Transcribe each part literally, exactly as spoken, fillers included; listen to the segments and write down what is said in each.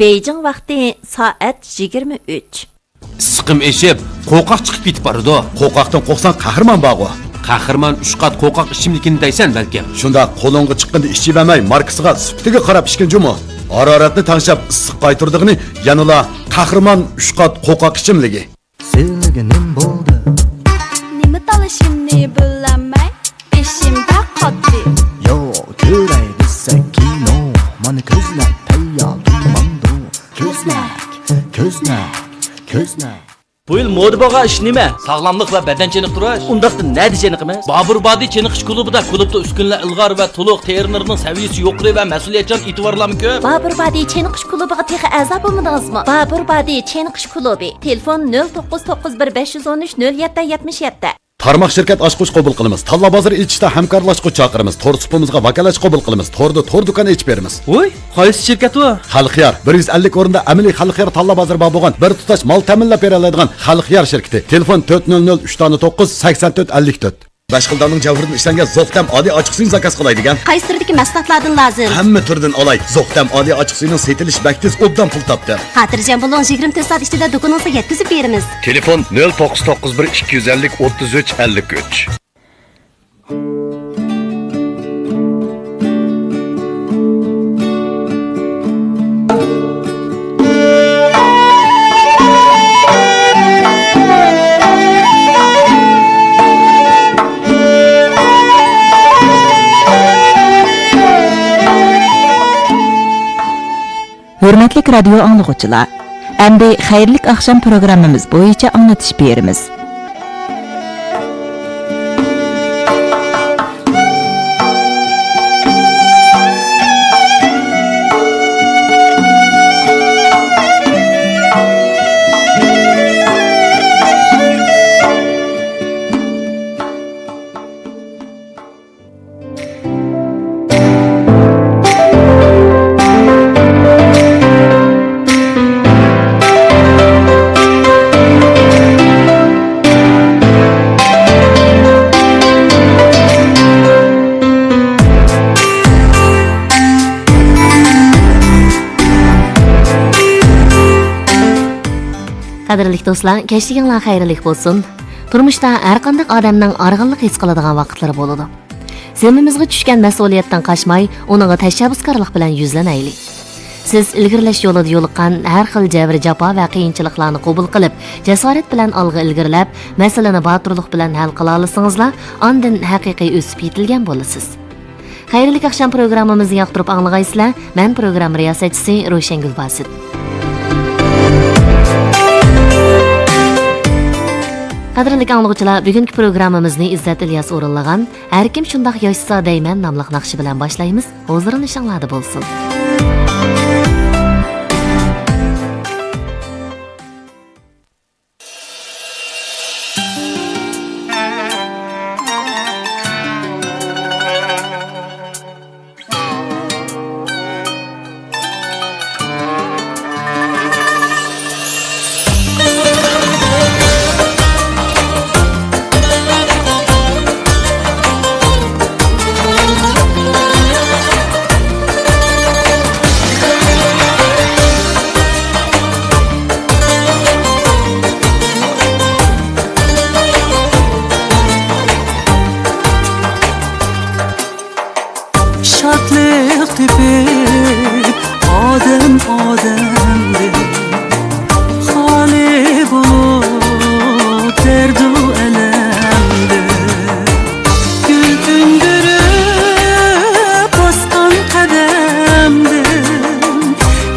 بېيجىڭ ۋاقتى سائەت يىگىرمە ئۈچ. ئىسسىقىم ئېشىپ، قوقاق چىقىپ كېتىپ بارىدۇ. قوقاقتىن قورقساڭ، قەھرىمان بارغۇ. قەھرىمان ئۈچ قات قوقاق ئىچىملىكىنى دەيسەن بەلكىم. شۇنداق، قولۇڭغا چىققىندا ئىچىۋەرمەي، ماركىسىغا، سۈپىتىگە قاراپ ئىچكىن جۇمۇ. ھارارەتنى تەڭشەپ، ئىسسىق قايتۇرىدىغىنى يەنىلا قەھرىمان ئۈچ قات قوقاق ئىچىملىكى. سىلىگىنىم بولدى. نېمە تالىشىمنى بىلەلمەي، بېشىم بەك قاتتى. ياق، كۆرەي دېسەك كىنو، مانا كۆزلەر تەييار تۇرمامدۇ. كۆزنەك، كۆزنەك، كۆزنەك. بۇ يىل مودا بولغان ئىش نېمە؟ ساغلاملىق ۋە بەدەن چېنىقتۇرۇش. ئۇنداقتا نەدە چېنىقىمىز؟ بابۇر بادى چېنىقىش كۇلۇبىدا. كۇلۇبتا ئۈسكۈنىلەر ئىلغار ۋە تولۇق، ترېنېرنىڭ سەۋىيەسى يۇقىرى ۋە مەسئۇلىيەتچان ئېتىبارلارمۇ كۆپ. بابۇر بادى چېنىقىش كۇلۇبىغا تېخى ئەزا بولمىدىڭىزمۇ؟ بابۇر بادى چېنىقىش كۇلۇبى. تېلېفون: نۆل توققۇز توققۇز بىر بەش يۈز ئون ئۈچ نۆل يەتتە يەتمىش يەتتە. تارماق شىركەت ئاچقۇچ قوبۇل قىلىمىز. تاللا بازىرى ئېچىشتا ھەمكارلاشقۇچ چاقىرىمىز. تور سۇپىمىزغا ۋاكالەتچى قوبۇل قىلىمىز. توردا تور دۇكان ئېچىپ بېرىمىز. ۋوي، قايسى شىركەت ئۇ؟ خەلقيار. بىر يۈز ئەللىك ئورۇندا ئەمەلىي خەلقيار تاللا بازىرى بار بولغان، بىر تۇتاش مال تەمىنلەپ بېرەلەيدىغان خەلقيار شىركىتى. تېلېفون: تۆت نۆل نۆل ئۈچ دانە توققۇز، سەكسەن تۆت ئەللىك تۆت. بەش خىل داننىڭ جەۋھىرىدىن ئىشلەنگەن زوق تەم ئاددىي ئاچچىق سۈيىنى زاكاز قىلاي دېگەن. قايسى تۈردىكى مەھسۇلاتلاردىن لازىم؟ ھەممە تۈردىن ئالاي. زوق تەم ئاددىي ئاچچىق سۈيىنىڭ سېتىلىشى بەك تېز، ئوبدان پۇل تاپتى. خاتىرجەم بولۇڭ، يىگىرمە تۆت سائەت ئىچىدە دۇكىنىڭىزغا يەتكۈزۈپ بېرىمىز. تېلېفون: نۆل توققۇز توققۇز بىر ئىككى يۈز ئەللىك ئوتتۇز ئۈچ ئەللىك ئۈچ. ھۆرمەتلىك رادىيو ئاڭلىغۇچىلار، ئەمدى خەيرلىك ئاخشام پروگراممىمىز بويىچە ئاڭلىتىش بېرىمىز. قەدىرلىك دوستلار، كەچلىكىڭلار خەيرلىك بولسۇن. تۇرمۇشتا ھەرقانداق ئادەمنىڭ ئارغىنلىق ھېس قىلىدىغان ۋاقىتلىرى بولىدۇ. زىممىمىزغا چۈشكەن مەسئۇلىيەتتىن قاچماي، ئۇنىڭغا تەشەببۇسكارلىق بىلەن يۈزلىنەيلى. سىز ئىلگىرىلەش يولىدا يولۇققان ھەر خىل جەبىر-جاپا ۋە قىيىنچىلىقلارنى قوبۇل قىلىپ، جاسارەت بىلەن ئالغا ئىلگىرىلەپ، مەسىلىنى باتۇرلۇق بىلەن ھەل قىلالىسىڭىزلا، ئاندىن ھەقىقىي ئۆسۈپ يېتىلگەن بولىسىز. خەيرلىك ئاخشام پروگراممىمىزنى ياقتۇرۇپ ئاڭلىغايسىلەر. مەن پروگرامما رىياسەتچىسى روشەنگۈل باسىت. قەدىرلىك ئاڭلىغۇچىلار، بۈگۈنكى پروگراممىمىزنى ئىززەت ئىلياس ئورۇنلىغان ھەركىم شۇنداق ياشىسا دەيمەن ناملىق ناخشا بىلەن باشلايمىز. ھۇزۇرلىنىشىڭلاردا بولسۇن. شادلىق تېپىپ ئادەم ئادەمدىن، خالىي بولۇپ دەردۇ ئەلەمدىن، گۈل ئۈندۈرۈپ باسقان قەدەمدىن،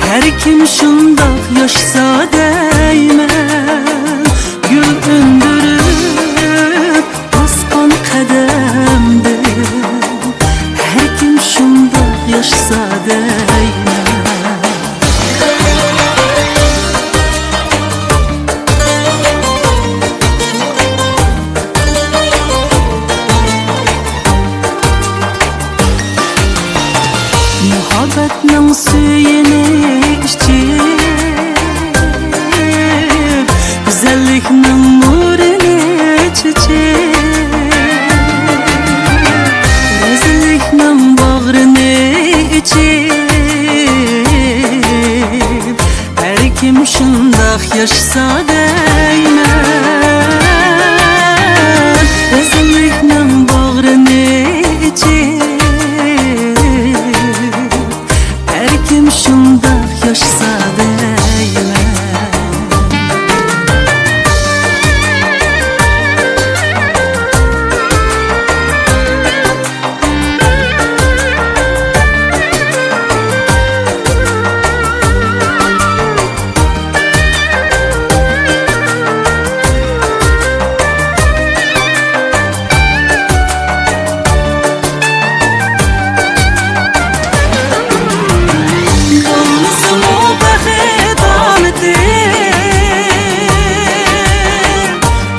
ھەركىم شۇنداق ياشىسا دەيمەن، گۈل ئۈندۈرۈپ باسقان قەدەمدىن، ھەركىم شۇنداق ياشىسا دەيمەن. مۇھەببەتنىڭ سۈيىنى ئىچىپ، گۈزەللىكنىڭ نۇرىنى چېچىپ، رەزىللىكنىڭ باغرىنى ئېچىپ، ياشىسا دەيمەن، رەزىللىكنىڭ باغرىنى ئېچىپ، ھەركىم شۇنداق ياشىسا دەيمەن. بولمىسىمۇ بەخت ئامىتى،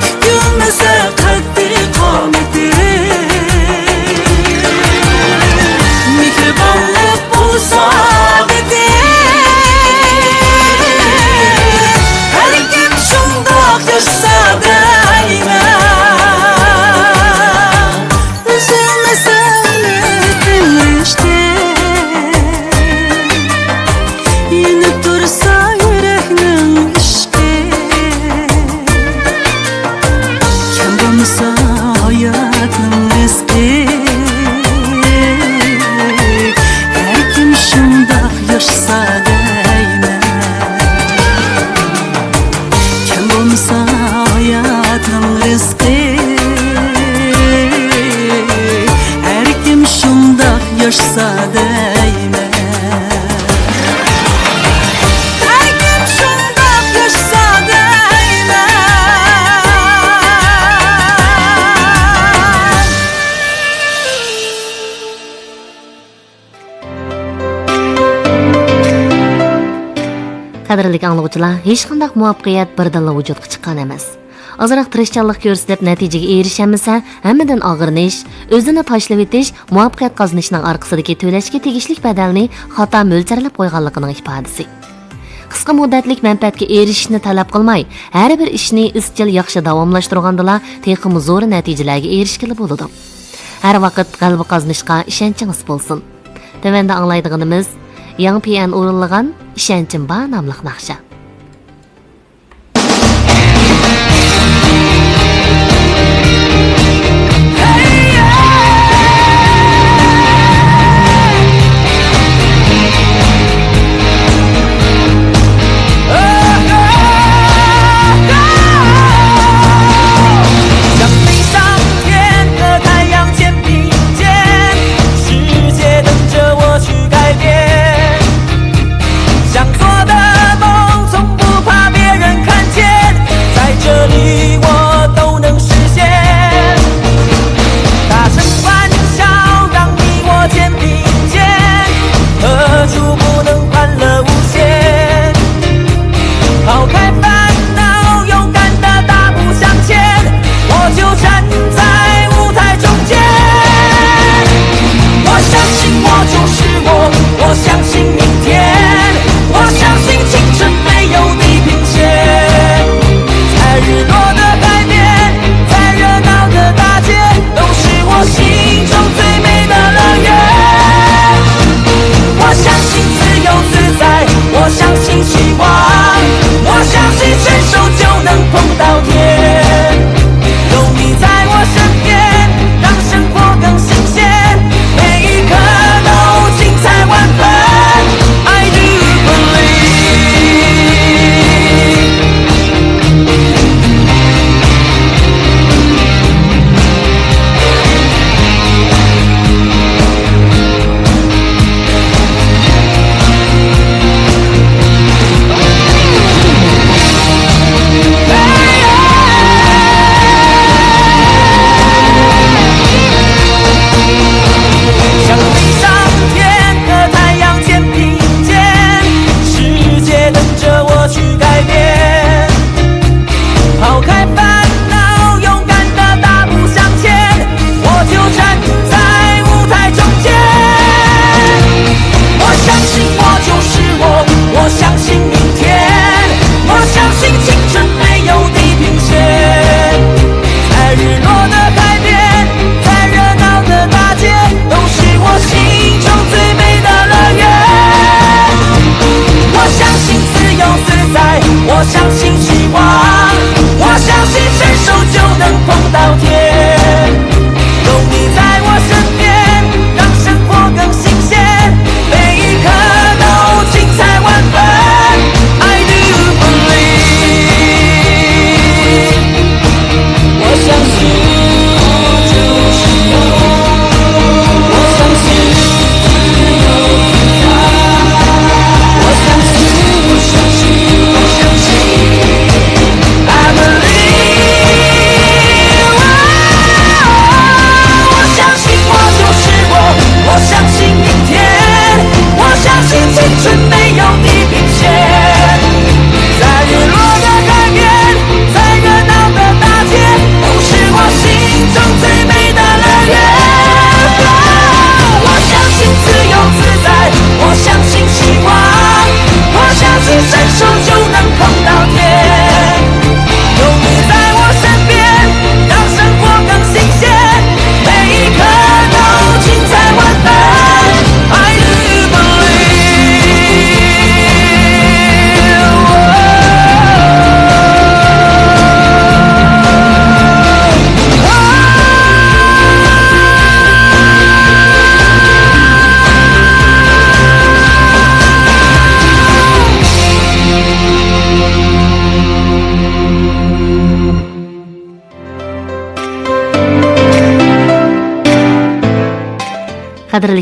پۈكۈلمىسە قەددى قامىتى، مېھرىبانلىق بولسا ئادىتى، ھەركىم شۇنداق ياشىسا دەيمەن. ئۈزۈلمىسە ئۈمىدىم رىشتە، يېنىپ تۇرسا يۈرەكنىڭ ئىشقى، كەم بولمىسا ھاياتنىڭ رىزقى، ھەركىم شۇنداق ياشىسا دەيمەن. كەم بولمىسا ھاياتنىڭ رىزقى، ھەركىم شۇنداق ياشىسا دەيمەن. ھەركىم شۇنداق ياشىسا دەيمەن. قەدىرلىك ئاڭلىغۇچىلار، ھېچقانداق مۇۋەپپەقىيەت بىردىنلا ۋۇجۇدقا چىققان ئەمەس. ئازراق تىرىشچانلىق كۆرسىتىپ نەتىجىگە ئېرىشەلمىسە، ھەممىدىن ئاغرىنىش، ئۆزىنى تاشلىۋېتىش، مۇۋەپپەقىيەت قازىنىشنىڭ ئارقىسىدىكى تۆلەشكە تېگىشلىك بەدەلنى خاتا مۆلچەرلەپ قويغانلىقىنىڭ ئىپادىسى. قىسقا مۇددەتلىك مەنپەئەتكە ئېرىشىشنى تەلەپ قىلماي، ھەر بىر ئىشنى ئىزچىل ياخشى داۋاملاشتۇرغاندىلا، تېخىمۇ زور نەتىجىلەرگە ئېرىشكىلى بولىدۇ. ھەر ۋاقىت غەلىبە قازىنىشقا ئىشەنچىڭىز بولسۇن. تۆۋەندە ئاڭلايدىغىنىمىز ياڭ پىيەن ئورۇنلىغان ئىشەنچىم بار ناملىق ناخشا.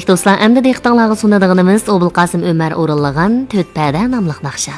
دوستلار، ئەمدى دىققىتىڭلارغا سۇنىدىغىنىمىز ئوبۇلقاسىم ئۆمەر ئورۇنلىغان تۆت پەدە ناملىق ناخشا.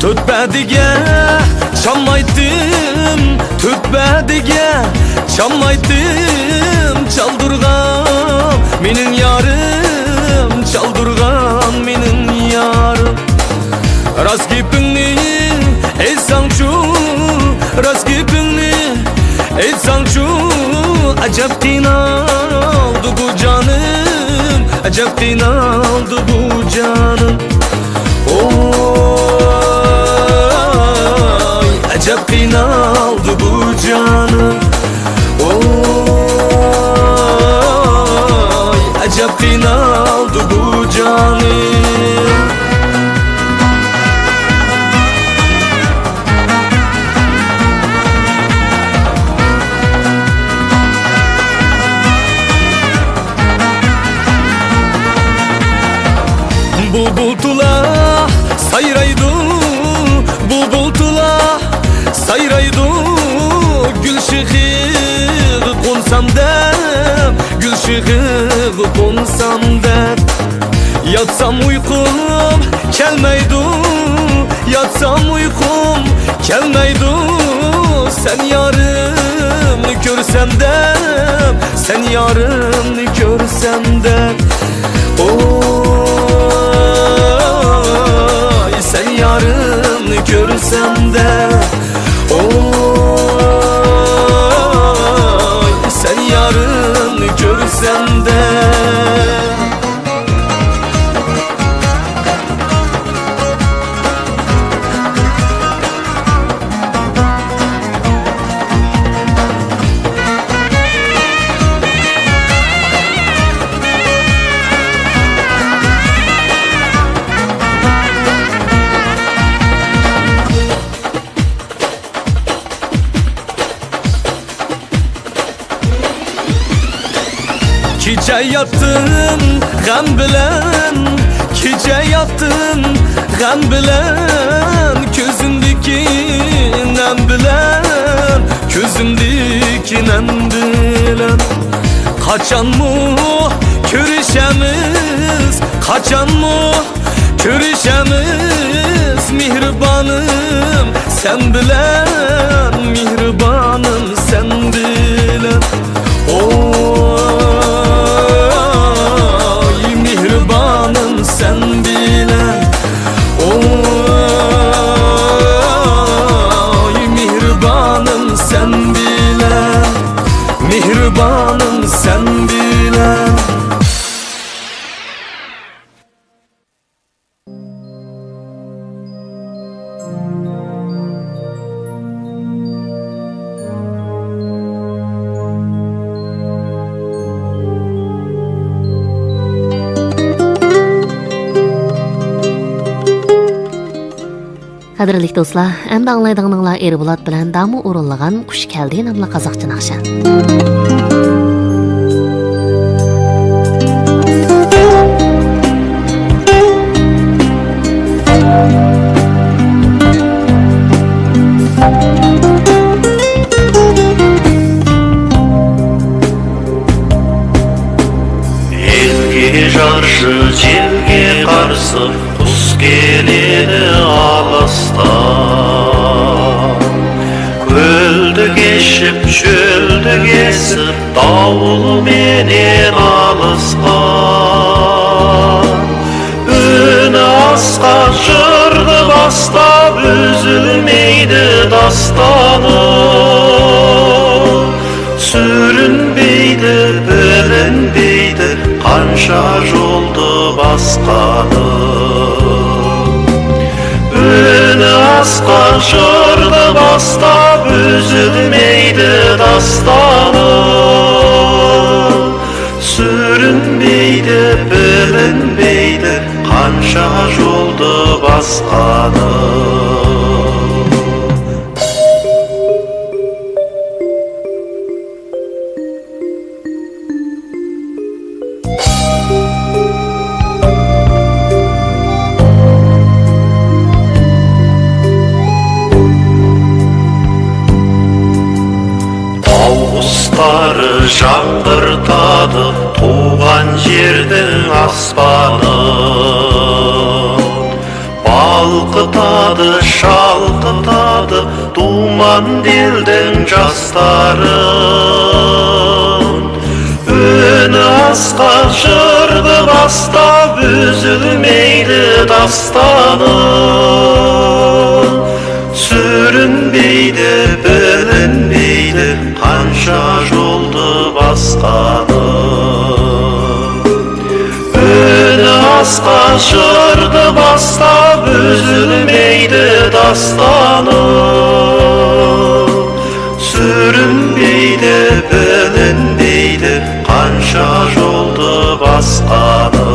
تۆت پەدىگە چام ئايتتىم، تۆت پەدىگە چام ئايتتىم، چالدۇرغان مېنىڭ يارىم، چالدۇرغان مېنىڭ يارىم. راست گېپىڭنى ئېيتساڭچۇ، راست گېپىڭنى ئېيتساڭچۇ، ئەجەب قىينالدى بۇ جانىم، ئەجەب قىينالدى بۇ جانىم. ئوي، ئەجەب قىينالدى بۇ جانىم. ئوي، ئەجەب قىينالدى بۇ جانىم. بۇلبۇل تولا سايرايدۇ، بۇلبۇل تولا سايرايدۇ، گۈل شېخىغا قونسام دەپ، گۈل شېخىغا قونسام دەپ. ياتسام ئۇيقۇم كەلمەيدۇ، ياتسام ئۇيقۇم كەلمەيدۇ، سەن يارىمنى كۆرسەم دەپ، سەن يارىمنى كۆرسەم دەپ. ئوي، سەن يارىمنى كۆرسەم دەپ. ئوي، سەن يارىمنى كۆرسەم دەپ. كېچە ياتتىم غەم بىلەن، كېچە ياتتىم غەم بىلەن، كۆزۈمدىكى نەم بىلەن، كۆزۈمدىكى نەم بىلەن. قاچانمۇ كۆرۈشەمىز، قاچانمۇ كۆرۈشەمىز، مېھرىبانىم، سەن بىلەن، مېھرىبانىم، سەن بىلەن. ئوي، مېھرىبانىم، سەن بىلەن. ئوي، مېھرىبانىم، سەن بىلەن، مېھرىبانىم، سەن بىلەن. قەدىرلىك دوستلار، ئەمدى ئاڭلايدىغىنىڭلار ئېربولات بىلەن دامۇ ئورۇنلىغان قۇش كەلدى ناملىق قازاقچە ناخشا. ئېلگە جارشى، جېلگە قارىسى، قۇش كېلىدۇ ئالىستان. كۆلدە ئېشىپ، چۆلدە ئېسىپ، داۋۇل مېنى نالىسقان. ئۈنى ئاسقان جىردا باستا، ئۈزۈلمەيدۇ داستانى. سۈرۈنمەيدۇ، بىلىنمەيدۇ، قانچە جولدا باسقانى. قاچۇردا باستاپ ئۈزۈلمەيدۇ داستانىم. سۈرۈنمەيدۇ، بىلىنمەيدۇ، قانچە يولدا باسقانىم. تاۋۇسلار ژاڭغىرتادى تۇغقان يەرنىڭ ئاسمانى. بالقىتادى، شالقىتادى، تۇمان دىلدىن جاسلارىم. ئۈنى ئاسقان شىردا باستاپ ئۈزۈلمەيدۇ داستانىم. سۈرۈنمەيدۇ، بىلىنمەيدۇ، قانچە يولدا باسقانىم. ئۈنى ئاسقان شىردا باستاپ ئۈزۈلمەيدۇ داستانىم. سۈرۈنمەيدۇ، بىلىنمەيدۇ، قانچە يولدا باسقانىم.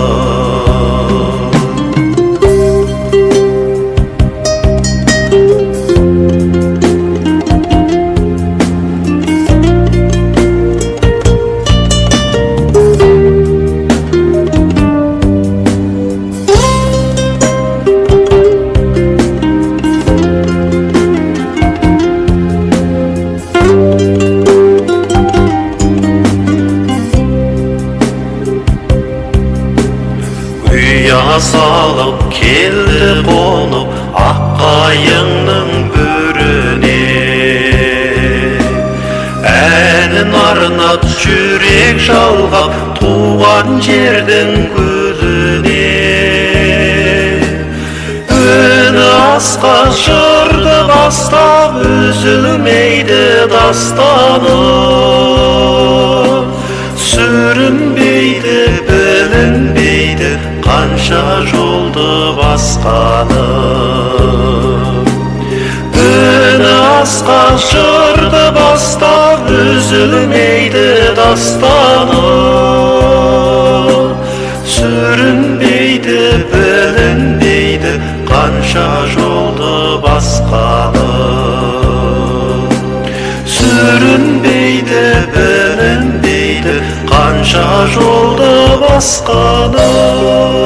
ئۇيا سالىپ كەلدى قونۇپ، ئاققايىڭنىڭ بۆرىنى. ئەنە نارنات يۈرەك يالغاپ، تۇغقان يەرنىڭ گۈلىنى. ئۈنى ئاسقان شىردا باستاپ ئۈزۈلمەيدۇ داستانىم. سۈرۈنمەيدۇ، بىلىنمەيدۇ، قانچە يولدا باسقانىم. ئۈنى ئاسقان شىردا باستاپ ئۈزۈلمەيدۇ داستانىم. سۈرۈنمەيدۇ، بىلىنمەيدۇ، قانچە يولدا باسقانىم. سۈرۈنمەيدۇ، بىلىنمەيدۇ، قانچە يولدا باسقانىم.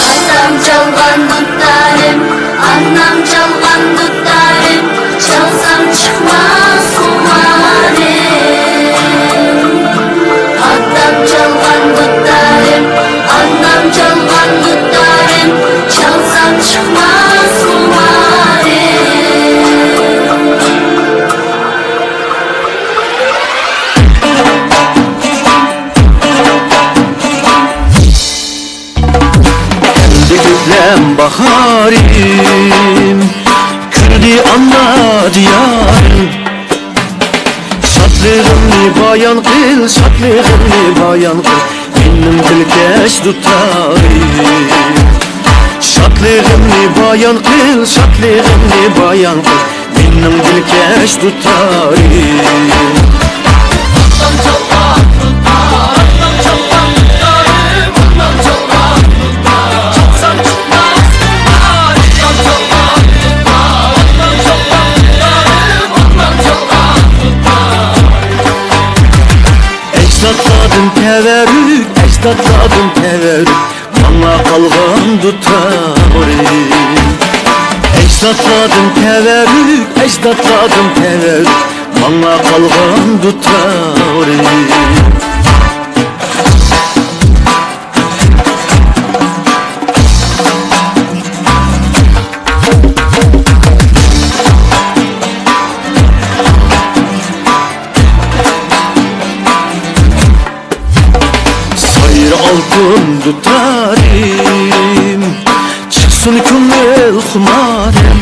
ئاتام چالغان دۇتارىم، ئانام چالغان دۇتارىم، چالسام چىقماس خۇمارىم. ئاتام چالغان دۇتارىم، ئانام چالغان دۇتارىم، چالسام چىقماس خۇمارىم. كەلدى كۆكلەم باھارىم، كۈلدى ئانا دىيارىم. شادلىقىمنى بايان قىل، شادلىقىمنى بايان قىل، مېنىڭ دىلكەش دۇتارىم. شادلىقىمنى بايان قىل، شادلىقىمنى بايان قىل، مېنىڭ دىلكەش دۇتارىم. ئەجدادلاردىن تەۋەررۈك، ئەجدادلاردىن تەۋەررۈك، ماڭا قالغان دۇتارىم. ئەجدادلاردىن تەۋەررۈك، ئەجدادلاردىن تەۋەررۈك، ماڭا قالغان دۇتارىم. سايرا ئالتۇن دۇتارىم، چىقسۇن كۆڭۈل خۇمارىم.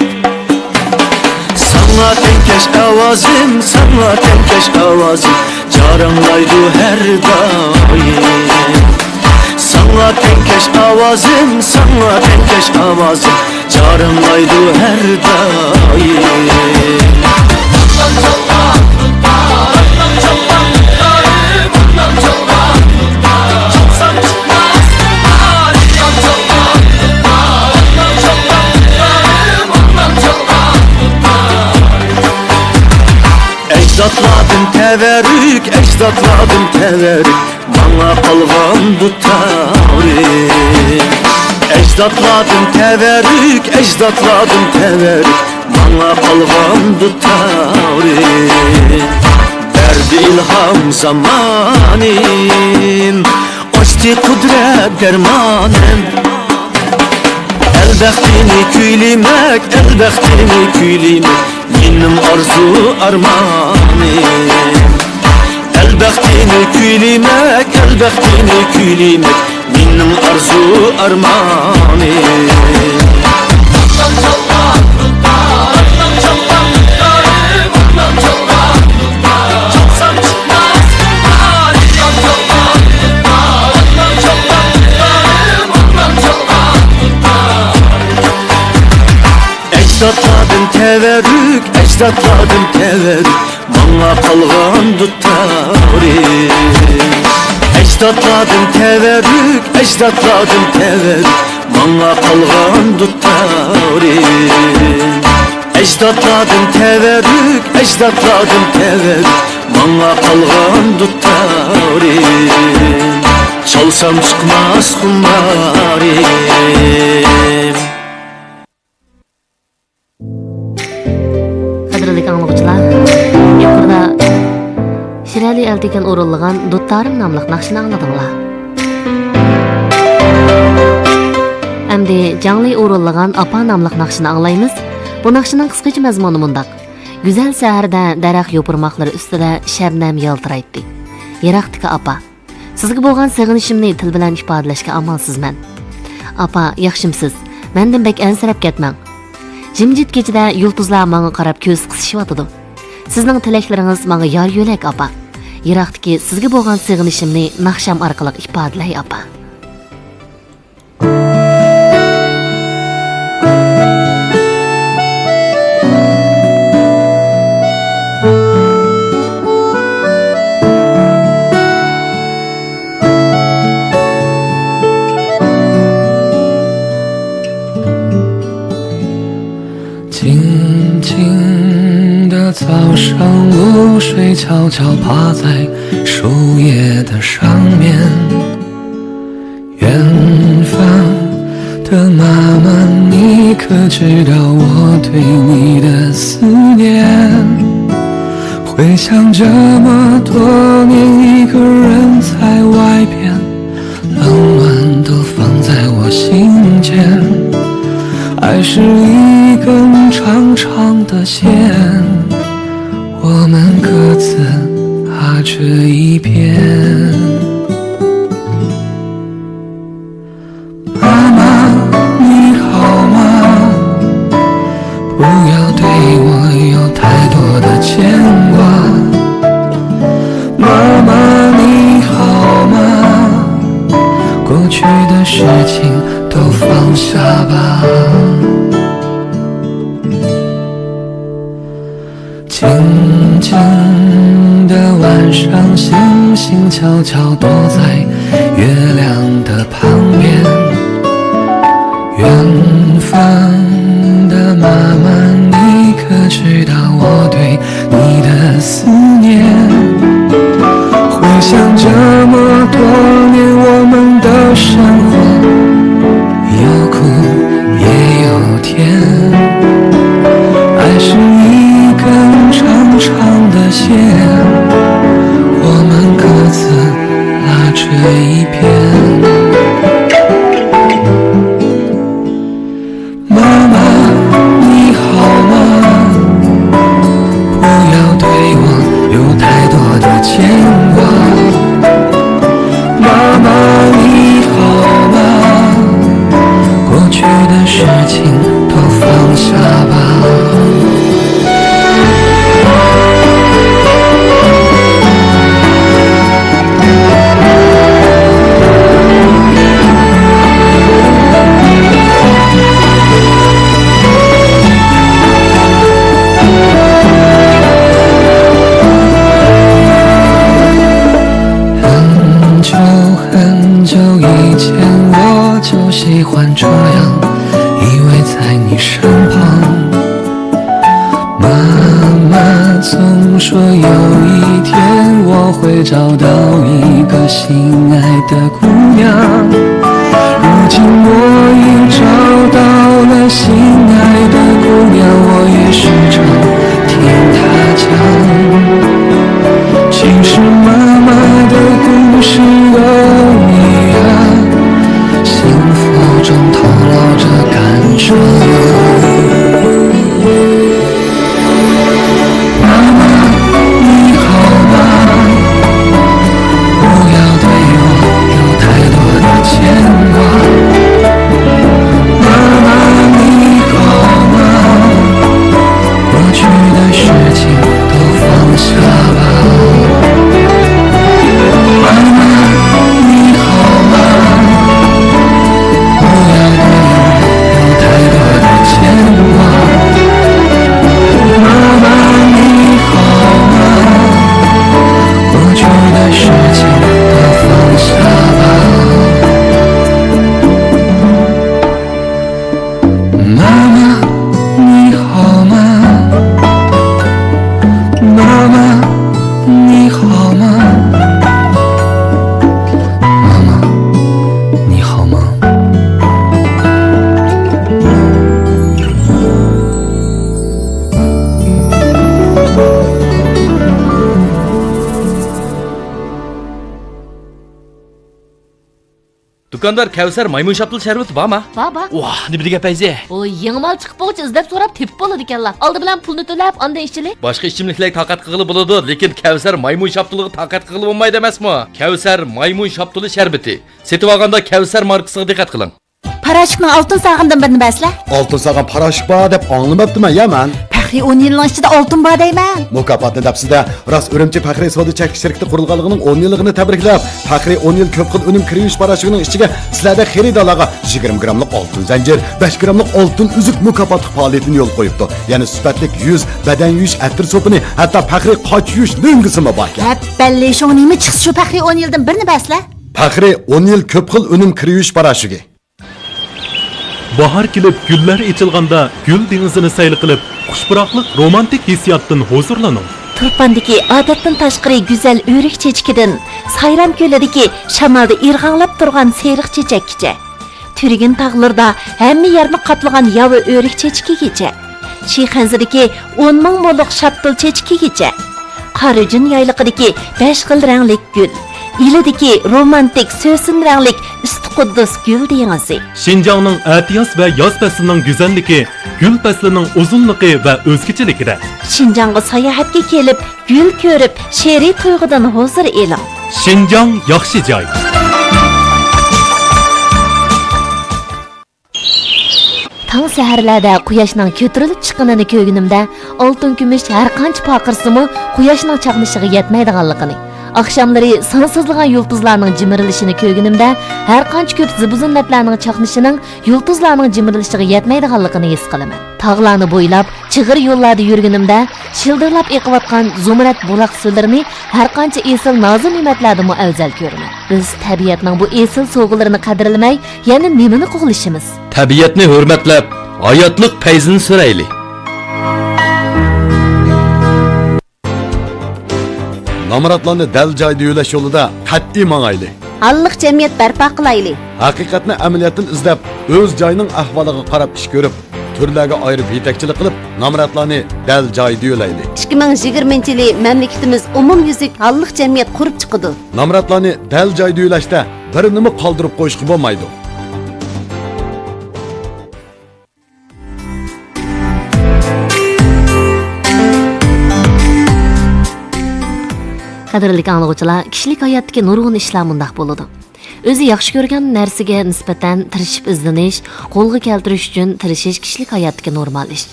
ئاۋازىم ساڭا تەڭكەش ئاۋازىم، جاراڭلايدۇ ھەر دائىم. ساڭا تەڭكەش ئاۋازىم، ساڭا تەڭكەش ئاۋازىم، جاراڭلايدۇ ھەر دائىم. ئەجدادلاردىن تەۋەررۈك، ئەجدادلاردىن تەۋەررۈك، ماڭا قالغان دۇتارىم. ئەجدادلاردىن تەۋەررۈك، ئەجدادلاردىن تەۋەررۈك، ماڭا قالغان دۇتارىم. بەردى ئىلھام زامانىم، ئاچتى قۇدرەت دەرمانىم. ئەلبەختىنى كۈيلىمەك، ئەلبەختىنى كۈيلىمەك، مېنىڭ ئارزۇ ئارمانىم. ئەلبەختىنى كۈيلىمەك، ئەلبەختىنى كۈيلىمەك، مېنىڭ ئارزۇ ئارمانىم. ئەجدادلاردىن تەۋەررۈك، ئەجدادلاردىن تەۋەررۈك، ماڭا قالغان دۇتارىم. ئەجدادلاردىن تەۋەررۈك، ئەجدادلاردىن تەۋەررۈك، ماڭا قالغان دۇتارىم. ئەجدادلاردىن تەۋەررۈك، ئەجدادلاردىن تەۋەررۈك، ماڭا قالغان دۇتارىم. چالسام چىقماس خۇمارىم. قەدىرلىك ئاڭلىغۇچىلار، يۇقىرىدا شىرئەلى ئەلتىكەن ئورۇنلىغان دۇتارىم ناملىق ناخشىنى ئاڭلىدىڭلار. ئەمدى جاڭلى ئورۇنلىغان ئاپا ناملىق ناخشىنى ئاڭلايمىز. بۇ ناخشىنىڭ قىسقىچە مەزمۇنى مۇنداق. گۈزەل سەھەردە دەرەخ يوپۇرماقلىرى ئۈستىدە شەبنەم يالتىرايتتى. يىراقتىكى ئاپا. سىزگە بولغان سېغىنىشىمنى تىل بىلەن ئىپادىلەشكە ئامالسىزمەن. ئاپا، ياخشىمسىز؟ مەندىن بەك ئەنسىرەپ كەتمەڭ. جىمجىت كېچىدە يۇلتۇزلار ماڭا قاراپ كۆز قىسىشىۋاتىدۇ. سىزنىڭ تىلەكلىرىڭىز ماڭا يار يۆلەك، ئاپا. يىراقتىكى سىزگە بولغان سېغىنىشىمنى ناخشام ئارقىلىق ئىپادىلەي، ئاپا. 静静的早上，露水悄悄爬在树叶的上面。远方的妈妈，你可知道我对你的思念？回想这么多年，一个人在外边，冷暖都放在我心间。爱是一根长长的线，我们各自拉着一边。妈妈，你好吗？不要对我有太多的牵挂。妈妈，你好吗？过去的事情都放下吧。 静静的晚上，星星悄悄躲在月亮的旁边。远方的妈妈，你可知道我对你的思念？回想这么多年，我们的生活有苦也有甜。 爱是一根长长的线，我们各自拉着一边。换这样依偎在你身旁。妈妈总说有一天我会找到一个心爱的姑娘，如今我已找到了心爱的姑娘，我也时常听她讲。其实妈妈的故事有你啊，幸福中透露着感伤。妈妈，你好吗？不要对我有太多的牵挂。妈妈，你好吗？过去的事情都放下吧。妈妈，你好吗？不要对我有太多的牵挂。妈妈，你好吗？过去的事情都放下吧。妈妈，你好吗？妈妈，你好吗？妈妈，你好吗？ دۇكاندار، كەۋسەر مايمۇن شاپتۇل شەربىتى بارما؟ بار، بار. ۋاھ، نېمە دېگەن پەيزى؟ ئۇ يېڭى مال چىقىپ بولغۇچە ئىزدەپ سوراپ تېپىپ بولىدىكەنلا. ئالدى بىلەن پۇلنى تۆلەپ، ئاندىن ئىچىلى. باشقا ئىچىملىكلەرگە تاقەت قىلغىلى بولىدۇ، لېكىن كەۋسەر مايمۇن شاپتۇلىغا تاقەت قىلغىلى بولمايدۇ ئەمەسمۇ؟ كەۋسەر مايمۇن شاپتۇلى شەربىتى. سېتىۋالغاندا كەۋسەر ماركىسىغا دىققەت قىلىڭ. پاراشوكنىڭ ئالتۇن ساغىنىدىن بىرنى بەرسىلە. ئالتۇن ساغان پاراشوك بار دەپ ئاڭلىماپتىمەن يا مەن. پەخرىي ئون يىلنىڭ ئىچىدە ئالتۇن بار دەيمەن. مۇكاپاتنى دەپسىز-دە، راست ئۈرۈمچى پەخرىي سودا چەكلىك شىركىتى قۇرۇلغانلىقىنىڭ ئون يىللىقىنى تەبرىكلەپ، پەخرىي ئون يىل كۆپ خىل ئۈنۈم كىرىۋېلىش پاراشوكىنىڭ ئىچىگە سىلەردەك خېرىدارلارغا يىگىرمە گراملىق ئالتۇن زەنجىر، بەش گراملىق ئالتۇن ئۈزۈك مۇكاپاتلىق پائالىيىتىنى يولغا قويۇپتۇ. يەنى سۈپەتلىك يۈز، بەدەن يۇيۇش ئەتىر سوپۇنى، ھەتتا پەخرىي قاچا يۇيۇش لۆڭگىسىمۇ باركەن. ھەپپەللى، شۇڭا نېمە چىقسا شۇ پەخرىي ئون يىلدىن بىرنى بەرسىلە. پەخرىي ئون يىل كۆپ خىل ئۈنۈم كىرىۋېلىش پاراشوكى. باھار كېلىپ، گۈللەر ئېچىلغاندا، گۈل دېڭىزىنى سەيل قىلىپ، خۇش پۇراقلىق رومانتىك ھېسسىياتتىن ھۇزۇرلىنىڭ. تۇرپاندىكى ئادەتتىن تاشقىرى گۈزەل ئۆرۈك چېچىكىدىن، سايرام كۆلىدىكى شامالدا ئىرغاڭلاپ تۇرغان سېرىق چېچەككىچە، تۈرگىن تاغلىرىدا ھەممە يەرنى قاپلىغان ياۋا ئۆرۈك چېچىكىگىچە، شىخەنزىدىكى ئون مىڭ مولۇق شاپتۇل چېچىكىگىچە، قارىجۈن يايلىقىدىكى بەش خىل رەڭلىك گۈل، ئىلىدىكى رومانتىك سۆسۈن رەڭلىك ئۈستى قۇددۇس گۈل دېڭىزى. شىنجاڭنىڭ ئەتىياز ۋە ياز پەسلىنىڭ گۈزەللىكى گۈل پەسلىنىڭ ئۇزۇنلۇقى ۋە ئۆزگىچىلىكىدە. شىنجاڭغا ساياھەتكە كېلىپ، گۈل كۆرۈپ، شېئىرىي تۇيغۇدىن ھۇزۇر ئېلىڭ. شىنجاڭ ياخشى جاي. تاڭ سەھەرلەردە قۇياشنىڭ كۆتۈرۈلۈپ چىققىنىنى كۆرگىنىمدە، ئالتۇن كۈمۈش ھەر قانچە پارقىرىسىمۇ، قۇياشنىڭ چاقنىشىغا يەتمەيدىغانلىقىنى، ئاخشاملىرى سانسىزلىغان يۇلتۇزلارنىڭ جىمىرىلىشىنى كۆرگىنىمدە، ھەر قانچە كۆپ زىبۇ-زىننەتلەرنىڭ چاقنىشىنىڭ يۇلتۇزلارنىڭ جىمىرىلىشىغا يەتمەيدىغانلىقىنى ھېس قىلىمەن. تاغلارنى بويلاپ، چىغىر يوللاردا يۈرگىنىمدە، شىلدىرلاپ ئېقىۋاتقان زۇمرەت بۇلاق سۇلىرىنى ھەر قانچە ئېسىل نازۇ نېمەتلەردىنمۇ ئەۋزەل كۆرىمەن. بىز تەبىئەتنىڭ بۇ ئېسىل سوۋغىلىرىنى قەدىرلىمەي، يەنە نېمىنى قوغلىشىمىز؟ تەبىئەتنى ھۆرمەتلەپ، ھاياتلىق پەيزىنى سۈرەيلى. نامراتلارنى دەل جايىدا يۆلەش يولىدا قەتئىي ماڭايلى. ھاللىق جەمئىيەت بەرپا قىلايلى. ھەقىقەتنى ئەمەلىيەتتىن ئىزدەپ، ئۆز جايىنىڭ ئەھۋالىغا قاراپ ئىش كۆرۈپ، تۈرلەرگە ئايرىپ يېتەكچىلىك قىلىپ، نامراتلارنى دەل جايىدا يۆلەيلى. ئىككى مىڭ يىگىرمىنچى يىلى مەملىكىتىمىز ئومۇميۈزلۈك ھاللىق جەمئىيەت قۇرۇپ چىقىدۇ. نامراتلارنى دەل جايىدا يۆلەشتە بىرىنىمۇ قالدۇرۇپ قويۇشقا بولمايدۇ. قەدىرلىك ئاڭلىغۇچىلار، كىشىلىك ھاياتتىكى نۇرغۇن ئىشلار مۇنداق بولىدۇ. ئۆزى ياخشى كۆرگەن نەرسىگە نىسبەتەن تىرىشىپ ئىزدىنىش، قولغا كەلتۈرۈش ئۈچۈن تىرىشىش كىشىلىك ھاياتتىكى نورمال ئىش.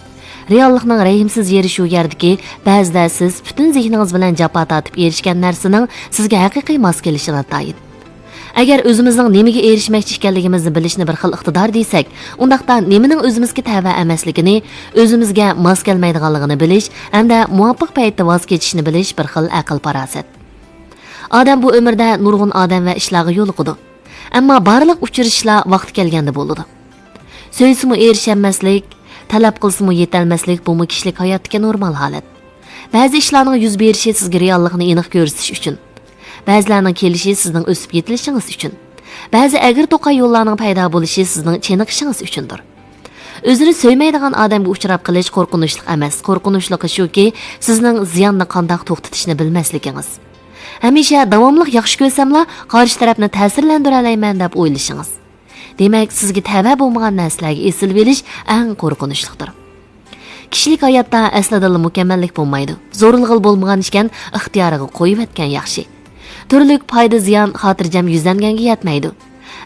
رېئاللىقنىڭ رەھىمسىز يېرى شۇ يەردىكى، بەزىدە سىز پۈتۈن زېھنىڭىز بىلەن جاپا تارتىپ ئېرىشكەن نەرسىنىڭ سىزگە ھەقىقىي ماس كېلىشى ناتايىن. ئەگەر ئۆزىمىزنىڭ نېمىگە ئېرىشمەكچى ئىكەنلىكىمىزنى بىلىشنى بىر خىل ئىقتىدار دېسەك، ئۇنداقتا نېمىنىڭ ئۆزىمىزگە تەۋە ئەمەسلىكىنى، ئۆزىمىزگە ماس كەلمەيدىغانلىقىنى بىلىش ھەمدە مۇۋاپىق پەيتتە ۋاز كېچىشنى بىلىش بىر خىل ئەقىل-پاراسەت. ئادەم بۇ ئۆمۈردە نۇرغۇن ئادەم ۋە ئىشلارغا يولۇقىدۇ. ئەمما بارلىق ئۇچرىشىشلار ۋاقتى كەلگەندە بولىدۇ. سۆيسىمۇ ئېرىشەلمەسلىك، تەلەپ قىلسىمۇ يېتەلمەسلىك، بۇمۇ كىشىلىك ھاياتتىكى نورمال ھالەت. بەزى ئىشلارنىڭ يۈز بېرىشى سىزگە رېئاللىقنى ئېنىق كۆرسىتىش ئۈچۈن. بەزىلەرنىڭ كېلىشى سىزنىڭ ئۆسۈپ يېتىلىشىڭىز ئۈچۈن. بەزى ئەگرى توقاي يوللارنىڭ پەيدا بولۇشى سىزنىڭ چېنىقىشىڭىز ئۈچۈندۇر. ئۆزىنى سۆيمەيدىغان ئادەمگە ئۇچراپ قېلىش قورقۇنچلۇق ئەمەس. قورقۇنچلۇقى شۇكى، سىزنىڭ زىياننى قانداق توختىتىشنى بىلمەسلىكىڭىز. ھەمىشە داۋاملىق ياخشى كۆرسەملا، قارشى تەرەپنى تەسىرلەندۈرەلەيمەن دەپ ئويلىشىڭىز. دېمەك، سىزگە تەۋە بولمىغان نەرسىلەرگە ئېسىلىۋېلىش ئەڭ قورقۇنچلۇقتۇر. كىشىلىك ھاياتتا ئەسلىدىلا مۇكەممەللىك بولمايدۇ. زورلىغىلى بولمىغان ئىكەن، ئىختىيارىغا قويۇۋەتكەن ياخشى. تۈرلۈك پايدا زىيان خاتىرجەم يۈزلەنگەنگە يەتمەيدۇ.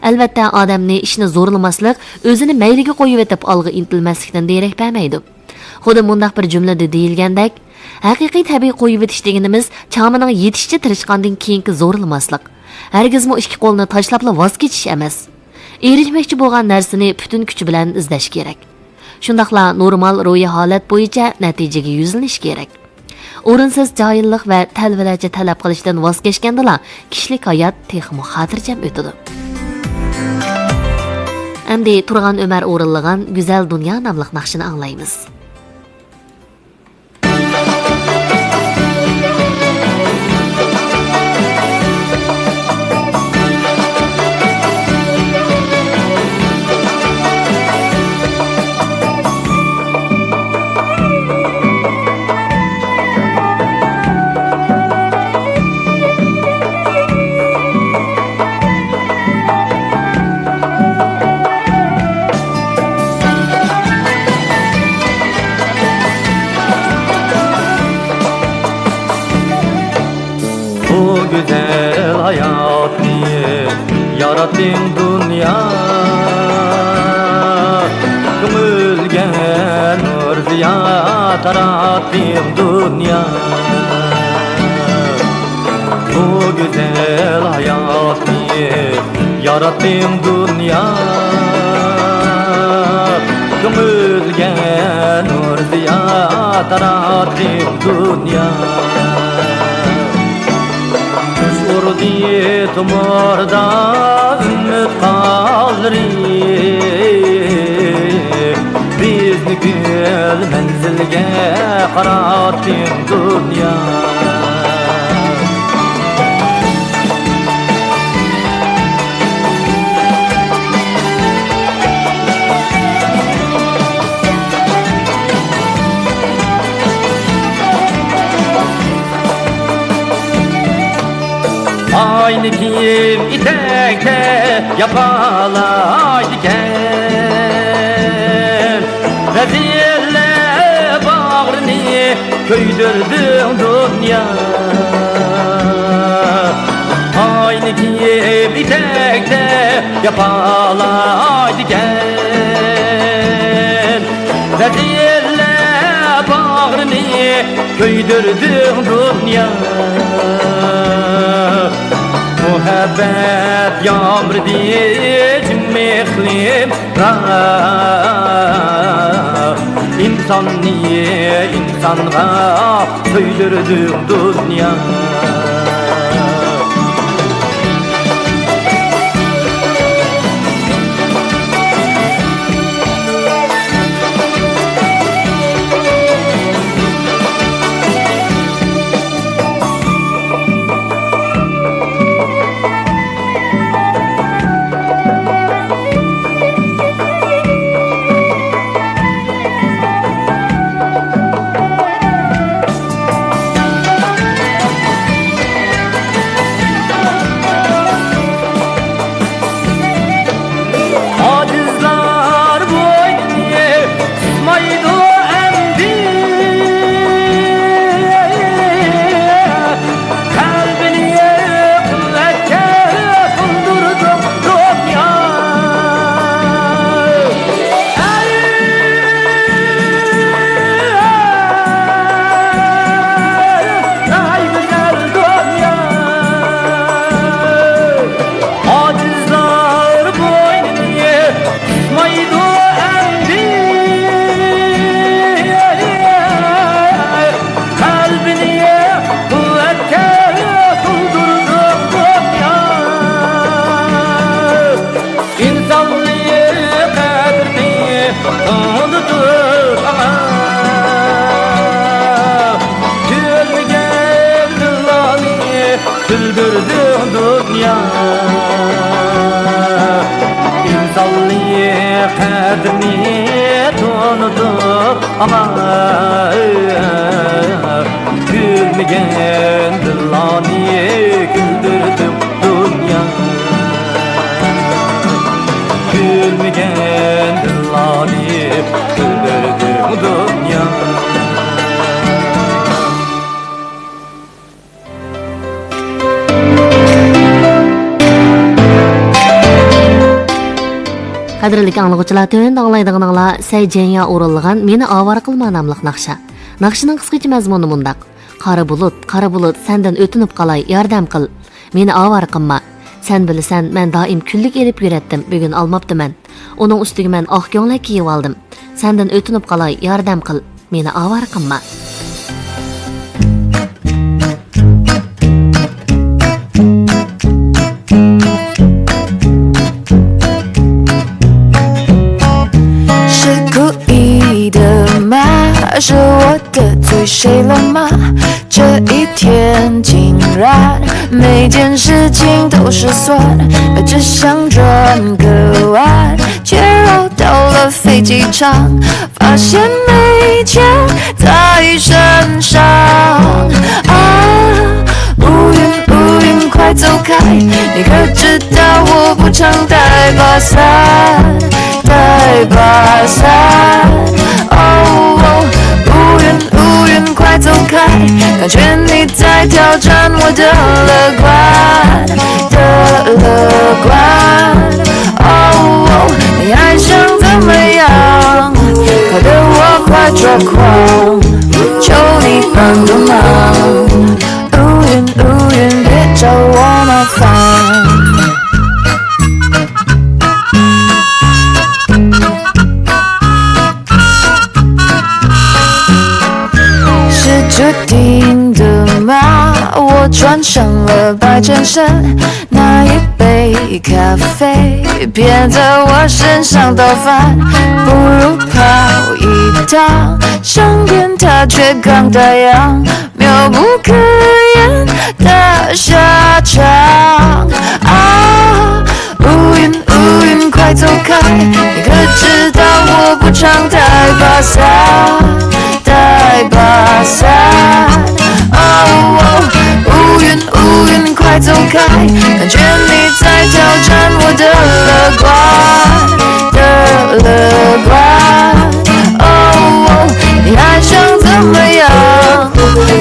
ئەلۋەتتە، ئادەمنى ئىشنى زورلىماسلىق، ئۆزىنى مەيلىگە قويۇۋېتىپ ئالغا ئىنتىلمەسلىكتىن دېرەك بەرمەيدۇ. خۇددى مۇنداق بىر جۈملىدە دېيىلگەندەك، ھەقىقىي تەبىئىي قويۇۋېتىش دېگىنىمىز چامىنىڭ يېتىشىچە تىرىشقاندىن كېيىنكى زورلىماسلىق. ھەرگىزمۇ ئىككى قولنى تاشلاپلا ۋاز كېچىش ئەمەس. ئېرىشمەكچى بولغان نەرسىنى پۈتۈن كۈچى بىلەن ئىزدەش كېرەك. شۇنداقلا نورمال روھىي ھالەت بويىچە نەتىجىگە يۈزلىنىش كېرەك. ئورۇنسىز جاھىللىق ۋە تەلۋىلەرچە تەلەپ قىلىشتىن ۋاز كەچكەندىلا، كىشىلىك ھايات تېخىمۇ خاتىرجەم ئۆتىدۇ. ئەمدى تۇرغان ئۆمەر ئورۇنلىغان گۈزەل دۇنيا ناملىق ناخشىنى ئاڭلايمىز. بۇ گۈزەل ھاياتنى ياراتتىڭ دۇنيا، كۆڭۈلگە نۇر زىيا تاراتتىڭ دۇنيا. بۇ گۈزەل ھاياتنى ياراتتىڭ دۇنيا، كۆڭۈلگە نۇر زىيا تاراتتىڭ دۇنيا. چۈش ئۇردى تومۇردا ئۈمىد قانلىرى، بىزنى گۈل مەنزىلگە قاراتتىڭ دۇنيا. ئاينى كىيىپ ئېتەكتە ياپالايدىكەن، رەزىللەر باغرىنى كۆيدۈردۈڭ دۇنيا. ئاينى كىيىپ ئېتەكتە ياپالايدىكەن، رەزىللەر باغرىنى كۆيدۈردۈڭ دۇنيا. مۇھەببەت يامرىدى جىم ئىقلىمغا، ئىنساننى ئىنسانغا سۆيدۈردۈڭ دۇنيا. ئانا، كۈلمىگەن دىللارنى كۈلدۈردۈڭ دۇنيا. كۈلمىگەن دىللارنى كۈلدۈردۈڭ دۇنيا. قەدىرلىك ئاڭلىغۇچىلار، تۆۋەندە ئاڭلايدىغىنىڭلار سەي جيەنيا ئورۇنلىغان مېنى ئاۋارە قىلما ناملىق ناخشا. ناخشىنىڭ قىسقىچە مەزمۇنى مۇنداق: قارا بۇلۇت، قارا بۇلۇت، سەندىن ئۆتۈنۈپ قالاي، ياردەم قىل. مېنى ئاۋارە قىلما. سەن بىلىسەن، مەن دائىم كۈنلۈك ئېلىپ يۈرەتتىم، بۈگۈن ئالماپتىمەن. ئۇنىڭ ئۈستىگە مەن ئاق كۆڭلەك كىيىۋالدىم. سەندىن ئۆتۈنۈپ قالاي، ياردەم قىل. مېنى ئاۋارە قىلما. 是故意的吗？是我得罪谁了吗？这一天竟然每件事情都失算，只想转个弯，却绕到了飞机场，发现没钱在身上。啊，乌云，乌云，快走开！你可知道我不常带把伞，带把伞？哦，乌云，乌云，快走开！感觉你在挑战我的乐观，的乐观。哦，你还想怎么样？搞得我快抓狂，求你帮个忙。 乌云，乌云，别找我麻烦。是注定的吗？我穿上了白衬衫，那一杯咖啡偏在我身上倒翻，不如跑一趟，上天它却刚打烊。 妙不可言的下场。啊，乌云，乌云，快走开！你可知道我不常带把伞，带把伞？哦，乌云，乌云，快走开！感觉你在挑战我的乐观，的乐观。哦，你还想怎么样？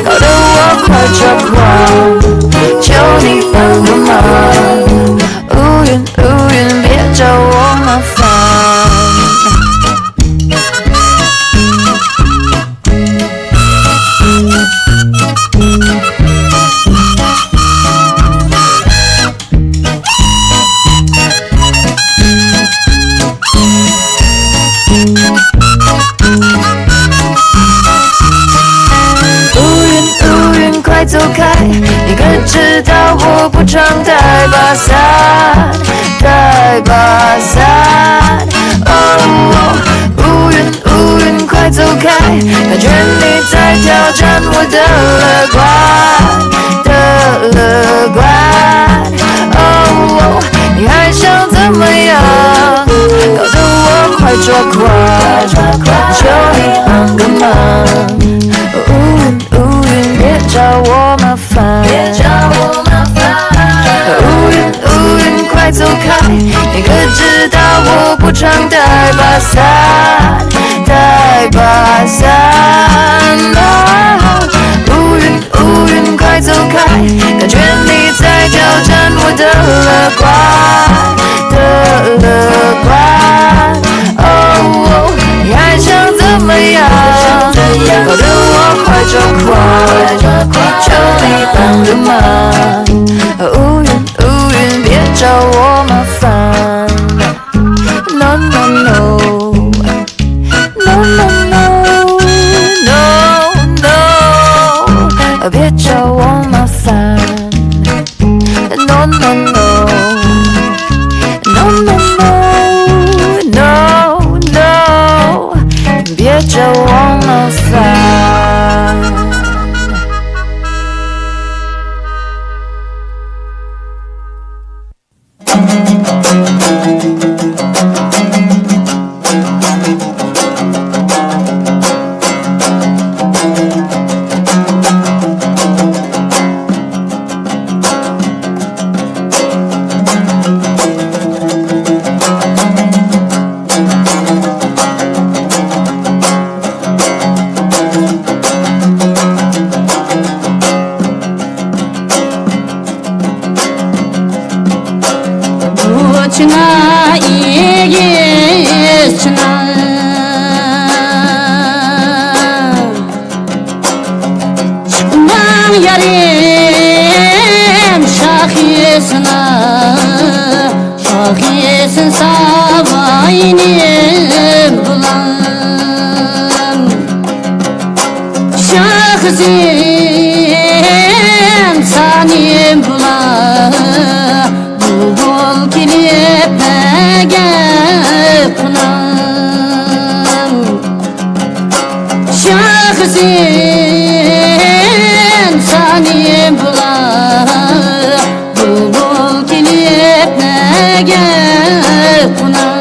搞得我快抓狂，求你帮个忙。乌云，乌云，别找我麻烦。 乌云，乌云，快走开！你可知道我不常带把伞，带把伞？哦，乌云，乌云，快走开！感觉你在挑战我的乐观，的乐观。 哦，你还想怎么样？搞得我快抓狂，求你帮个忙。乌云，乌云，别找我麻烦。乌云，乌云，快走开！你可知道我不常带把伞，带把伞？哦，乌云， 乌云快走开，感觉你在挑战我的乐观，的乐观。哦，你还想怎么样？搞得我快抓狂，求你 يارىم شاخىسىنا، شاخىسىن ساۋاينىم بۇلام. شاخىسىن سانىم بۇلام، بۇلبۇل كېلىپ نەگە قونام. شاخىسىن سانىم بۇلام، بۇلبۇل كېلىپ نەگە قونام.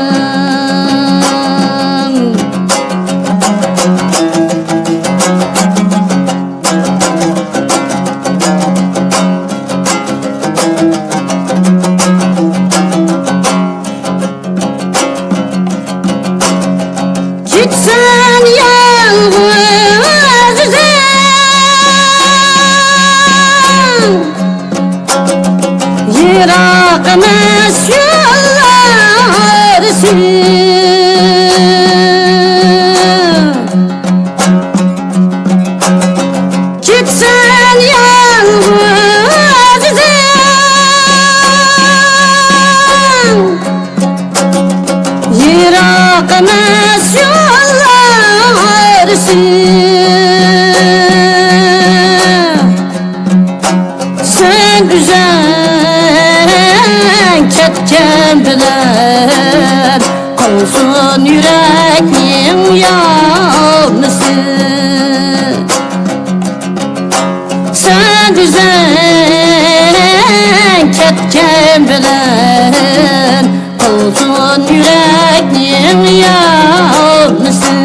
كەتسەڭ يالغۇز ئۆزۈڭ، يىراق ئەمەس يوللار سېنىڭ. كەتسەڭ يالغۇز ئۆزۈڭ، يىراق ئەمەس يوللار سېنىڭ. سەن ئۆزۈڭ كەتكەن بىلەن قالسۇن يۈرەكنىڭ يارىسى. سەن ئۆزۈڭ كەتكەن بىلەن قالسۇن يۈرەكنىڭ يارىسى.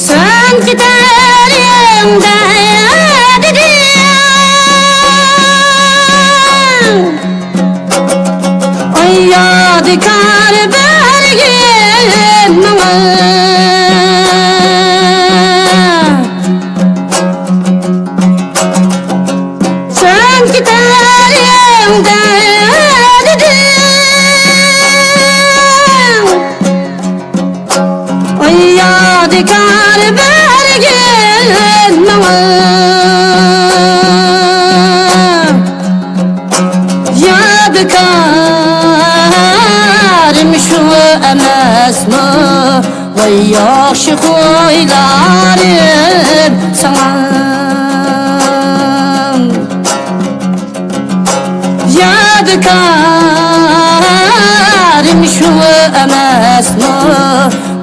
سەن كېتەرىڭدە دېدىڭ، ئاي يادىكار بەرگىن ماڭا. سەن كېتەرىڭدە دېدىڭ، ئاي يادىكار بەرگىن ماڭا. يادىكارىم شۇ ئەمەسمۇ، ۋاي ياخشى خۇيلارىم ساڭا. يادىكارىم شۇ ئەمەسمۇ،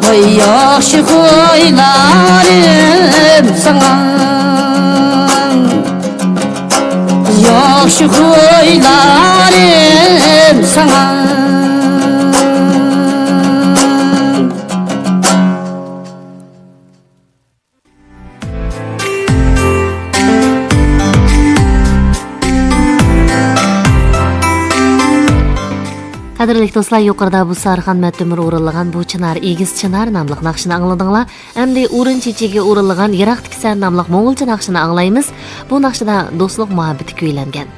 ۋاي ياخشى خۇيلارىم ساڭا. ياخشى خۇيلارىم ساڭا. قەدىرلىك دوستلار، يۇقىرىدا بۇ سارخان مەتتۆمۈر ئورۇنلىغان بۇ چىنار ئېگىز چىنار ناملىق ناخشىنى ئاڭلىدىڭلار. ئەمدى ئورۇن چېچىگە ئورۇنلىغان يىراقتىكى سەن ناملىق موڭغۇلچە ناخشىنى ئاڭلايمىز. بۇ ناخشىدا دوستلۇق مۇھەببىتى كۈيلەنگەن.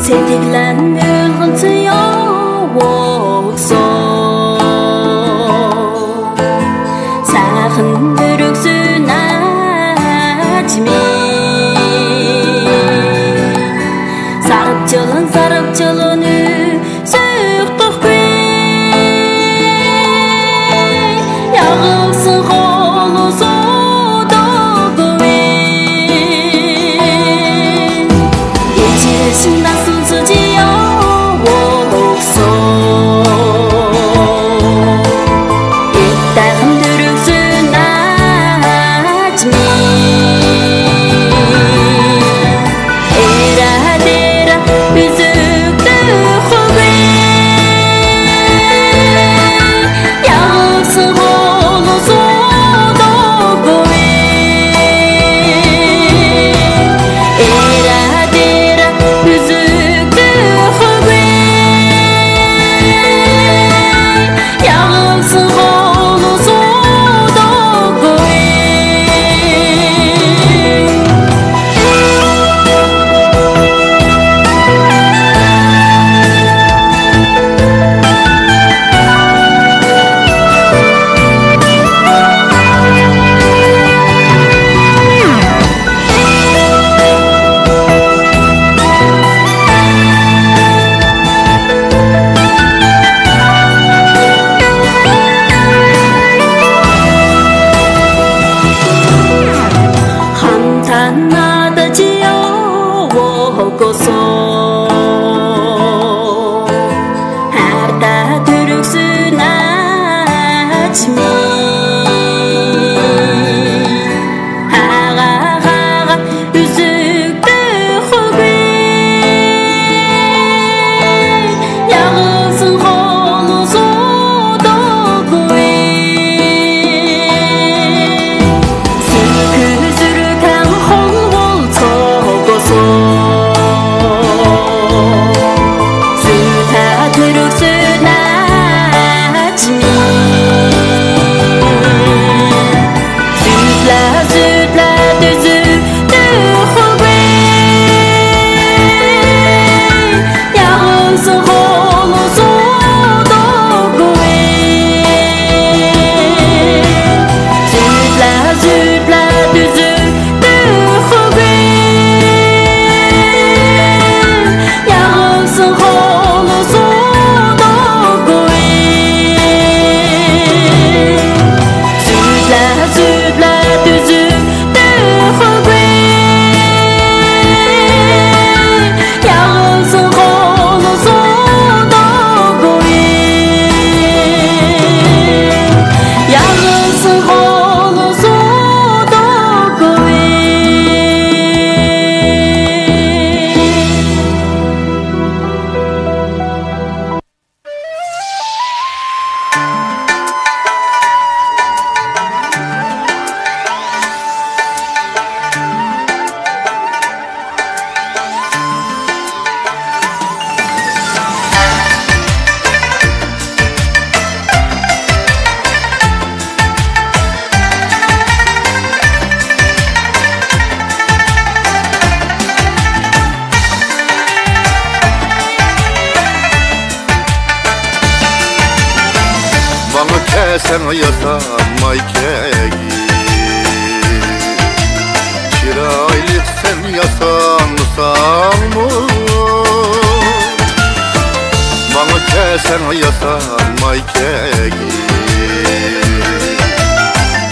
سېدىگلەن ئۆلغۈنچە ياۋۇقسۇن، سەخىن بۆرۈكسۈن ئەجمى. سارىپ چىلىن، سارىپ چىلىن، سۆختۇق كۈي. ياغسىن خولۇسۇ دوگۇي. ئېچىلسۇن ناسىلسىجى ياۋۇقسۇن. ئېتەغىن دۈرۈكسۈن سەن ياسانماي كەگىن، چىرايلىق سەن ياسانمىساڭمۇ، ماڭا كەلسەڭ ياسانماي كەگىن،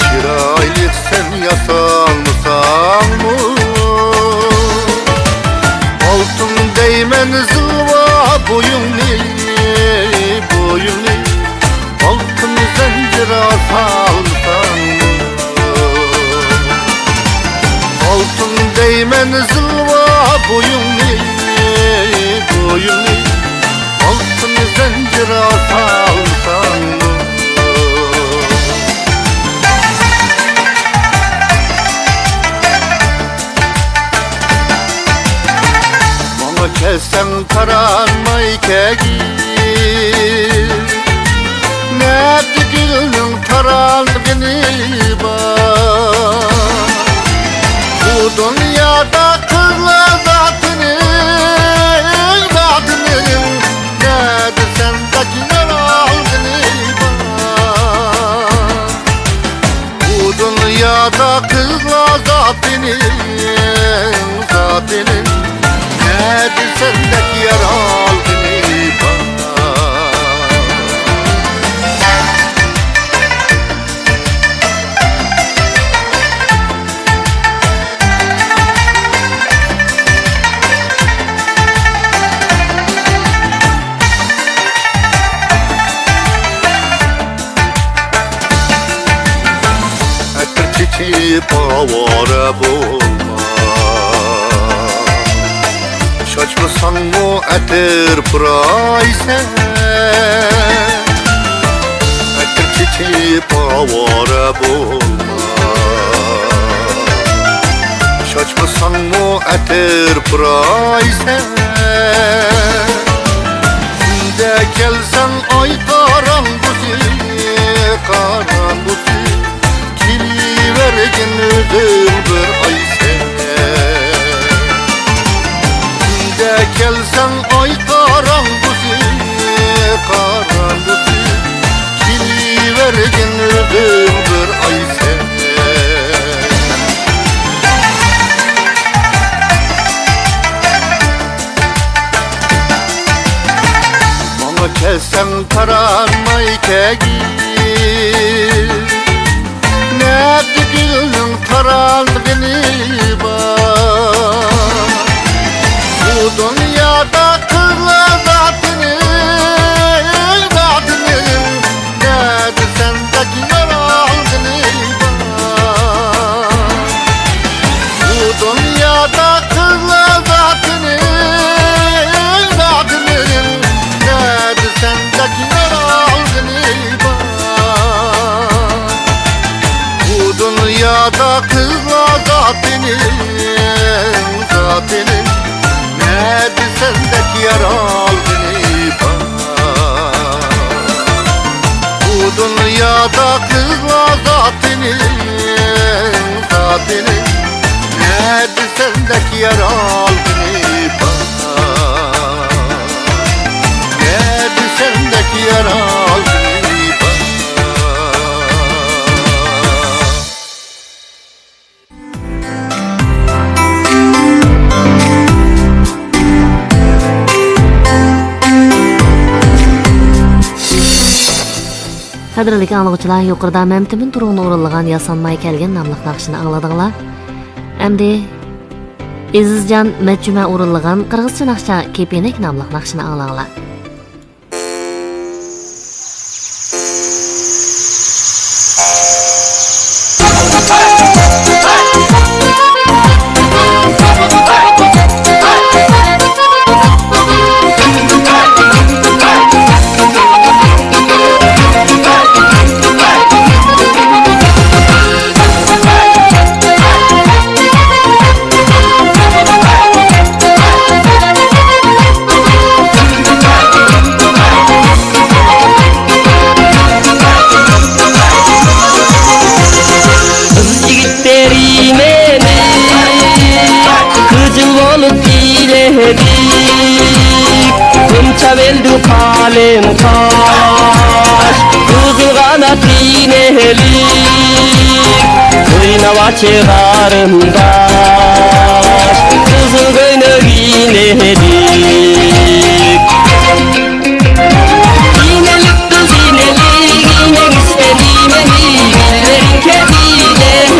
چىرايلىق سەن ياسانمىساڭمۇ، ئالتۇن دەيمەن زىلۋا بويۇڭنى، بويۇڭنى. ئالتۇن زەنجىر ئاسالساڭمۇ، ئالتۇن دەيمەن زىلۋا بويۇڭنى، بويۇڭنى. ئالتۇن زەنجىر ئاسالساڭمۇ. ماڭا كەلسەڭ تارانماي كەگىن، نەدە گۈلنىڭ تارانغىنى بار؟ بۇ دۇنيادا قىزلار زاتىنىڭ، زاتىنىڭ، نەدە سەندەك يارالغىنى بار؟ بۇ دۇنيادا قىزلار زاتىنىڭ، زاتىنىڭ، نەدە سەندەك يارالغىنى بار؟ ئەتىر چېچىپ ئاۋارە بولما، چاچمىساڭمۇ ئەتىر پۇرايسەن. ئەتىر چېچىپ ئاۋارە بولما، چاچمىساڭمۇ ئەتىر پۇرايسەن. تۈندە كەلسەڭ ئاي قاراڭغۇسى، قاراڭغۇسى، كېلىۋەرگىن ئۆزۈڭ بىر ئايسەن. تۈندە كەلسەڭ ئاي قاراڭغۇسى، قاراڭغۇسى، كېلىۋەرگىن ئۆزۈڭ بىر ئايسەن. ماڭا كەلسەڭ تارانماي كەگىن، نەدە گۈلنىڭ تارانغىنى بار؟ بۇ دۇنيادا قىزلار زاتىنىڭ، زاتىنىڭ، نەدە سەندەك يارالغىنى بار؟ بۇ دۇنيادا قىزلار زاتىنىڭ، زاتىنىڭ، نەدە سەندەك يارالغىنى بار؟ بۇ دۇنيادا قىزلار زاتىنىڭ، زاتىنىڭ، نەدە سەندەك يارالغىنى بار؟ بۇ دۇنيادا قىزلار زاتىنىڭ، زاتىنىڭ، نەدە سەندەك يارالغىنى بار؟ نەدە سەندەك يارالغىنى بار؟ قەدىرلىك ئاڭلىغۇچىلار، يۇقىرىدا مەمتىمىن تۇرغۇن ئورۇنلىغان ياسانماي كەلگەن ناملىق ناخشىنى ئاڭلىدىڭلار. ئەمدى ئېزىزجان مەتجۈمە ئورۇنلىغان قىرغىزچە ناخشا كېپىنەك ناملىق ناخشىنى ئاڭلاڭلار. قىز يىگىتلىرى مېنى خىجىل بولۇپ ئېلىدى. غۇنچە بىلدۈ قالىن قاش، قىزىل قانات ئويناۋاچى قېرىنداش، قىزىل كۆينەك ئىنەكلىك. ئىنەكلىك قىز ئىنەكلىك، ئىنەك ئىستەيمەن، ئىنەكلىرىڭ كەبىلەكلىك.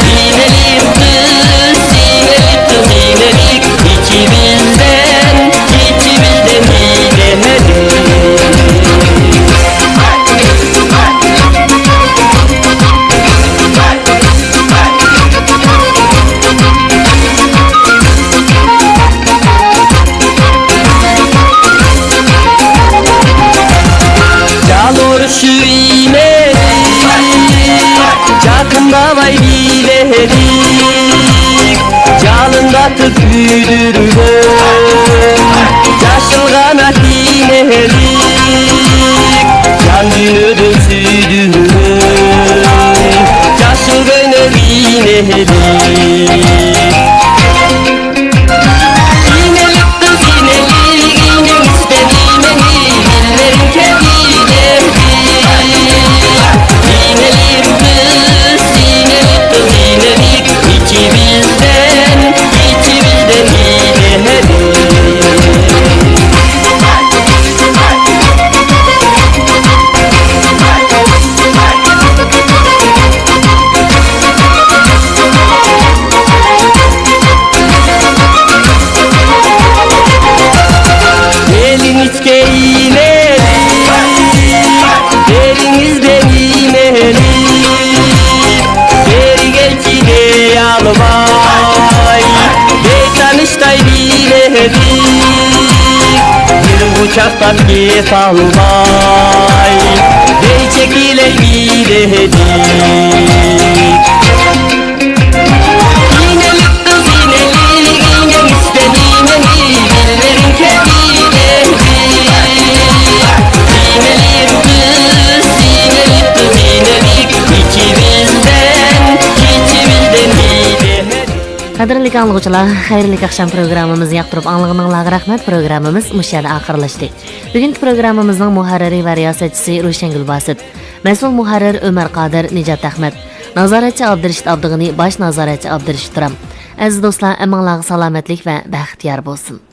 ئىنەكلىك قىز، ئىنەكلىك قىز ئىنەكلىك، ئىچىمىزدىن، ئىچىمىزدىن ئىنەكلىك. جالور شۈيمەي، جاقىم باۋاي بىلەيلىك. جالىندا تۈپ كۆيدۈرگەن، جاشىلغان ئەتىنەلىك. جان دۈنيادىن سۆيدۈرگەن، جاشىلغان ئەتىنەلىك. ئېلىڭىزگە ئىنەلىك، ئېلىڭىزدىن ئىنەلىك، بەرگەنچى دېيەلمەي، بىتانىشتاي بىلەيلىك، بىر قۇچاقلاپ كېتەلمەي، بىر چېكىلەي بىلەيلىك. قەدىرلىك ئاڭلىغۇچىلار، خەيرلىك ئاخشام پروگراممىمىزنى ياقتۇرۇپ ئاڭلىغىنىڭلارغا رەھمەت. پروگراممىمىز مۇشۇ يەردە ئاخىرلاشتى. بۈگۈنكى پروگراممىمىزنىڭ مۇھەررىرى ۋە رىياسەتچىسى روشەنگۈل باسىت. مەسئۇل مۇھەررىر ئۆمەر قادىر، نىجات ئەخمەت. نازارەتچى ئابدۇرېشىت ئابدۇغېنى، باش نازارەتچى ئابدۇرېشىت تۇرام. ئەزىز دوستلار، ھەممىڭلارغا سالامەتلىك ۋە بەخت يار بولسۇن.